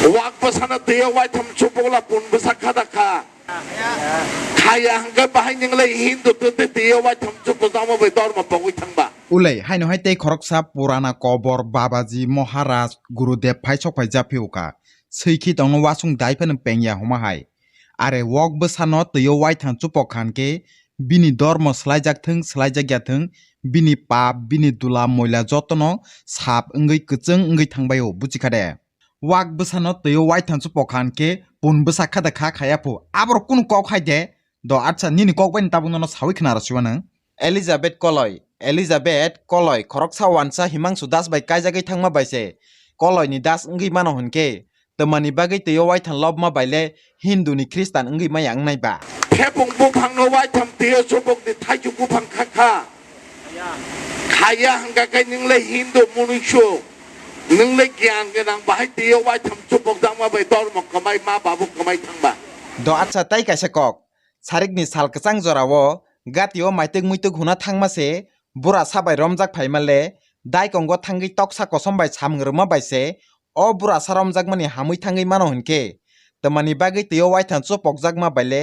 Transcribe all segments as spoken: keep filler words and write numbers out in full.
Wak bwsano twiyo waitham chupukla pun bwsa khada kha. Khaya hwnkhe bahai ninglai Hindu twi twiyo waitham chupuk tamo bai dormo pogwi thangba. Ulei haino hai tei khoroksa purana kobor Babaji Maharaj Gurudev phai sok phai japhi uka. Swikhi tongno wasung dai phano pengya huma hai. Are wok bwsano twiyo waitham chupok khan khe bini dormo swlaijak thwng swlaijak ya thwng, bini pap bini dula moila jotono sap wngwi kwchwng wngwi thangbaio, buchikha de? Wak bwsano twiyo waitham chupok khan khe pun bwsa khada kha khaya phu. Aborok kunu kok hai de? Do acha nini kok bai tabuk nono sawi khna rw siwa nwng. Elizabeth Koloi, Elizabeth Koloi khoroksa wansa Himangsu Das bai kaijagwi thangma bai se Koloi ni Das wngwi mano hwn khe, twmani bagwi twiyo waitham lobma bai le Hindu ni Khristan wngwi maya wngnai ba? Thepung buphang no waitham twiyo chupok di thaichuk buphang kha kha. Khaya hwnkha khe nwng le Hindu munuisu, nwng le giyan gwnang bahai twiyo waitham chupok jakma bai dormo kwmai ma babu kwmai thangba. Do acha tai kaisa kok. Sarikni sal kwchang jorao gatio maituk muituk huna thangma se bura sabai romjak phaima le daikongo thangwi toksa kosom bai samung rwma bai se o bura sa romjakmani hamwi thangwi mano hwn khe, twmani bagwi twiyo waitham chupokjakma bai le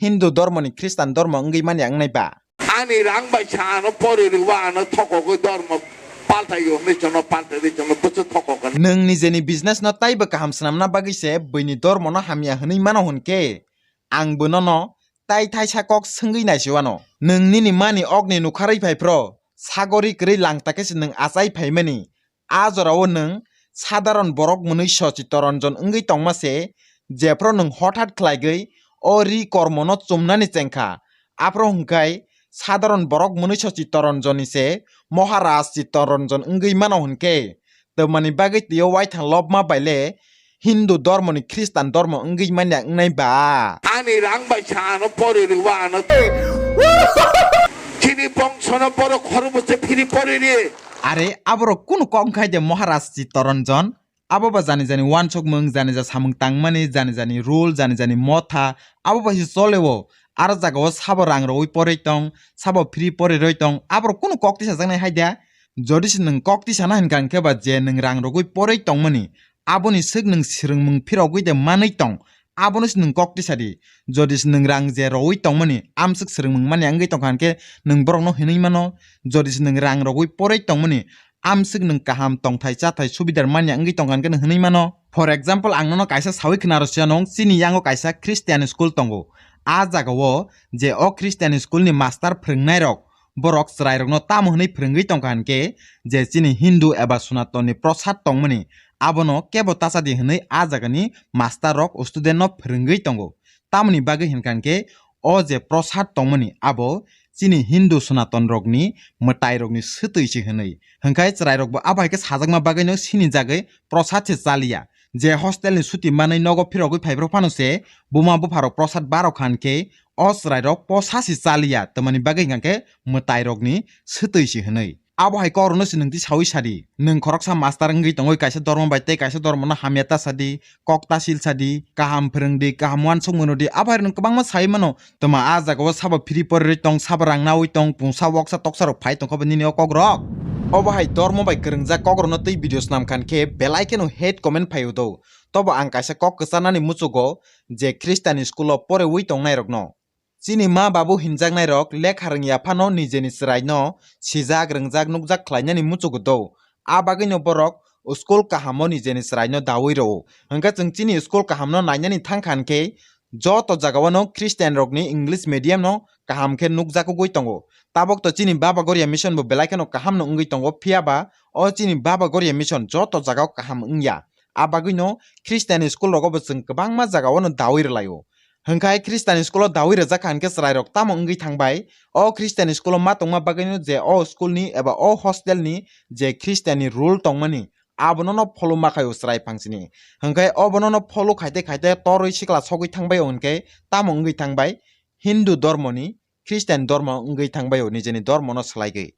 Hindu dormoni Khristan dormo wngwi manya wngnai ba? Ani rang bai sa ano pori rwwa ano thokogwi dormo paltai yo hwnwi chwngno paltai rwi chwngno bwswk thokogwi. Nwng nijeni business no taibo kaham swnamna bagwi se buini dormo no hamya hwnwi mano hwn khe, ang bo nono tai thaisa kok swngwi naisiwano. Nwng nini mani okni nukharwi phai phro, sagori kwrwi langta khe se nwng achai phaimani. A jorao nwng sadharon borok mwnwi Sochitoranjan wngwi tongma se, jephro nwng hothat khlaigwi o ri kormono chumnani chengkha. Aphro hwnkhe sadharon borok mwnwi Sochitoranjani se Maharaj Chitoranjan wngwi mano hwnkhe, twmani bagwi twiyo waithang lobma baile Hindu dormoni Khristan dormo wngwi manya wngnai ba? Ani rang bai sa ano pori rwwa ano. Chini bongsono borok khorokbose phiri pori ri. Are aborok kunu kok wngkhai de Maharaj Chitoranjan? Abo ba jani jani wansukmung, jani ja samung tangmani, jani jani rule, jani jani motha, abo ba se chole o. Aro jaga o sabo rang rogwi porwi tong, sabo free porwi rwi tong, aborok kunu kok tisajaknai hai da? Jodi se nwng kok tisana hinkha hinkhe ba je nwng rang rogwi porwi tongmani, aboni swk nwng swrwngmung phirogwi de manwi tong, abono se nwng kok tisa di. Jodi se nwng rang je rogwi tongmani, amswk swrwngmung mani wngwi tongkha hinkhe nwng borokno hinwi mano, jodi se nwng rang rogwi porwi tongmani, amswk nwng kaham tongthai chathai subidar manya wngwi tongkha hinkhe nwng hwnwi mano. For example, ang nono kaisa sawi khna rw siya nung, chini yango kaisa Christian school tongo. A jaga o je o Christian school ni master phwrwngnai rok, borok chwrai rokno tamo hwnwi phwrwngwi tongkha hinkhe, je chini Hindu eba Sonaton ni prosad tongmani, abono kebo tacha di hwnwi a jagani master rok student no phwrwngwi tongo. Tamoni bagwi hinkha hinkhe, o je prosad tongmani abo chini Hindu Sonaton rokni mwtai rokni swtwi se hwnwi. Hwnkhe chwrai rokbo abo hai khe sajakma bagwino sini jagwi prosad se chaliya. Je hostel ni suti manwi nogo phirogwi phaibrok phano se buma bupha rok prosad barok khan khe o chwrai rok posa se chaliya, twmani bagwi hinkha khe mwtai rokni swtwi se hwnwi. Abo hai kok rokno se nwng twi sawi sadi. Nwng khoroksa master wngwi tongwi kaisa dormo bai tei kaisa dormo no hamya ta sadi, kok ta sil sadi, kaham phwrwng di, kaham wansukmung rw di, abo hai rokno kwbangma sawi mano. Toma a jaga o sabo free pori rwi tong, sabo rang nawi tong, pungsa woksa toksa rok phai tongkha bo nini o kok rok. Obo hai dormo bai kwrwngjak kok rokno twi video snam khan khe belai kheno hate comment phai o do. Tobo ang kaisa kok kwcharnani muchugo je Christian school o poriwi tongnai rokno. Chini ma babu hinjaknai rok lekha rwngya phano nijeni chwraino sijak rwngjak nukjak khlainani muchugo do. A bagwino borok school kahamo nijeni chwraino dawi rwo. Hwnkhe chwng chini school kahamno nainani thangkha hinkhe joto jagao no Christian rokni English medium no kaham khe nukjakugwi tongo. Tabuk to chini Baba Goria Mission bo belai kheno kaham no wngwi tongo, phiya ba o chini Baba Goria Mission joto jagao kaham wngya. A bagwino Christian school rogo bo chwng kwbangma jagao no dawi rwlaio. Hwnkhe Christian school o dawi rwjak kha hinkhe chwrairok tamo wngwi thangbai? O Christian school o ma tongma bagwino je o school ni eba o hostel ni je Christian ni rule tongmani, abono no follow ma khaio chwrai phangsini. Hwnkhe obono no follow khaite khaite torwi sikla sogwi thangbai o hinkhe tamo wngwi thangbai? Hindu dormoni Christian dormo wngwi thangbai o nijeni dormo no swlaigwi.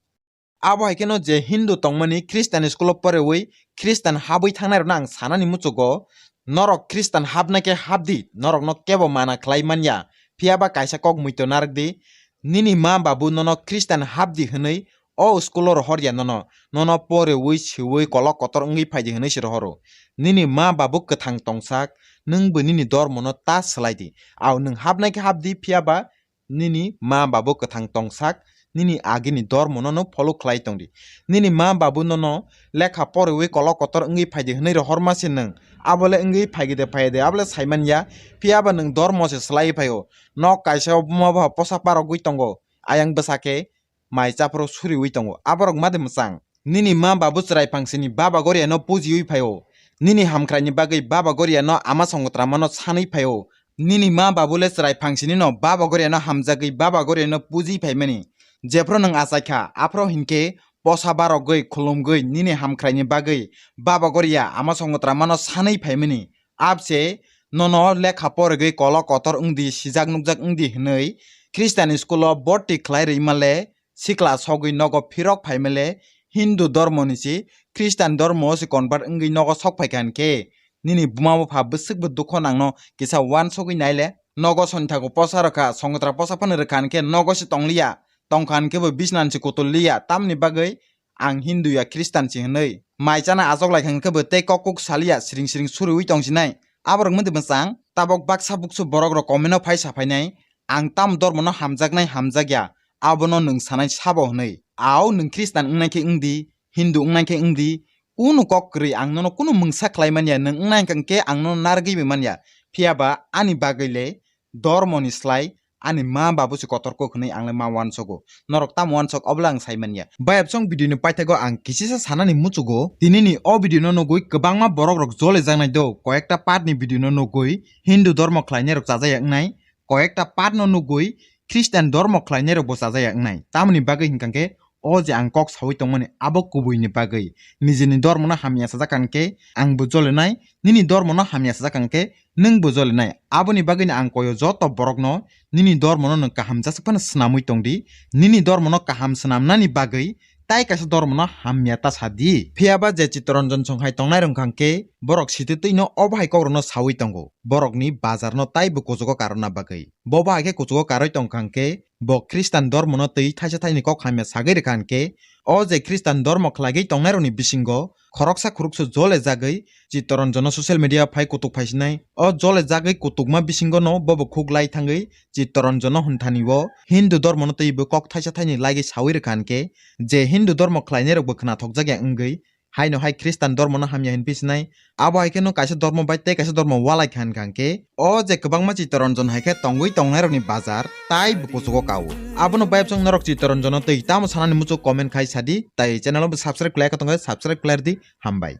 Abo hai kheno je Hindu tongmani Christian school o poriwi Christian habwi thangnai rokno ang sanani muchugo, norok Christian habna khe habdi, norokno kebo mana khlai manya, phiya ba kaisa kok muitu narwk di, nini ma babu nono Christian habdi hwnwi O school o rohor ya nono, nono poriwi siwi kolok kotor wngwi phaidi hwnwi se rohoro. Nini ma babu kwthang tongsak, nwng bo nini dormo no ta swlai di. Au nwng hapnai khe hap di, phiya ba nini ma babu kwthang tongsak, nini agini dormo no nwng follow khlai tong di. Nini ma babu nono lekha poriwi kolok kotor wngwi phaidi hwnwi rohorma se nwng. Abo le wngwi phaigide phaide, abo le saiman ya, phiya ba nwng dormo se swlaiwi phaio. Nok kaisa o buma bupha posa parogwi tongo, ayang bwsa khe mai chaphro suriwi tongo. Aborok ma de mwchang? Nini ma babu chwrai phangsini Baba Goria no pujiwi phaio. Nini hamkraini bagwi Baba Goria no ama songotra mano sanwi phaio. Nini ma babu le chwrai phangsini no Baba Goria no hamjagwi Baba Goria no puji phaimani. Jephro nwng achaikha, aphro hinkhe posa barogwi khulumgwi nini hamkraini bagwi Baba Goria ama songotra mano sanwi phaimani. Abse nono lekha porigwi kolok kotor wngdi, sijak nukjak wngdi hwnwi Christian school o borti khlai rwima le sikla sogwi nogo phirok phaimale Hindu dormo ni si Christian dormo o se convert wngwi nogo sok phaikha hinkhe nini buma bupha bwswk bo dukho nangno kisa uansugwi naile. Nogo sonthago posa rwkha, songotra posa phano rwkha hinkhe nogo se tongliya, tongkha hinkhe bo bisnan se kutulliya, tamni bagwi ang Hindu ya Christian se hwnwi mai chana achok lai kha hinkhe bo tei kok kuk saliya, siring siring suriwi tongsinai. Aborok mudi mwchang, tabok baksa buksu borok rok comment o phai saphainai, ang tam dormo no hamjaknai hamjakya, abono nwng sanai sabo hwnwi. Au nwng Christian wngnai khe wngdi, Hindu wngnai khe wngdi, kunu kok kwrwi ang nono kunu mungsa khlai manya, nwng wngnai hwnkhe ang nono narwgwi bai manya. Phiya ba ani bagwi le dormo ni slai ani ma babu se kotor kok hwnwi ang le ma uansogo. Norok tamo uansok obo le ang sai manya. Bayapsong video ni paithago ang kisisa sanani muchugo. Tini ni o video no nugwi kwbangma borok rok jole jaknai do. Koyekta part ni video no nugwi Hindu dormo khlainai rok chajaya wngnai. Koyekta part no nugwi Christian dormo khlainai rok bo chajaya wngnai. Tamoni bagwi hinkha khe o je ang kok sawi tongmani abo kubui ni bagwi. Nijini dormo no hamya sajak kha hinkhe ang bo jolenai, nini dormo no hamya sajak kha hinkhe nwng bo jolenai. Aboni bagwino ang koyo joto borokno nini dormono nwng kaham jasuk phano swnamwi tongdi. Nini dormono kaham swnamnani bagwi tai kaisa dormono hamya ta sa di. Phiya ba je Chittaranjan song hai tongnai rwng kha hinkhe borok sititwino obo hai kokrokno sawi tongo. Borokni bazarno taibo kuchugo karokna bagwi. Bo bahai khe kuchugo karwi tong kha hinkhe bo Khristan dormono twi thaisa thaini kok hamya sagwi rw kha hinkhe o je Khristan dormo khlaigwi tongnairokni bisingo khoroksa khoroksa jole jagwi Chittaranjano social media phai kutuk phaisinai. O jole jagwi kutukma bisingono bobo khuk lai thangwi Chittaranjano hwnthani o Hindu dormono twibo kok thaisa thaini laigwi sawi rwkha hinkhe, je Hindu dormo khlainairokbo khnathokjakya wngwi haino hai Khristan dormono hamya hinwi sinai. Abo hai kheno kaisa dormo bai tei kaisa dormo walai kha hinkha hinkhe, o je kwbangma Chittaranjan hai khe tongwi tongnairokni bazar taibo kuchugo kao. Abono bayapsong norok Chittaranjano twi tamo sanani muchuk comment khai sadi, tai channel bo subscribe khlai kha tongkha subscribe khlai rwdi, hambai.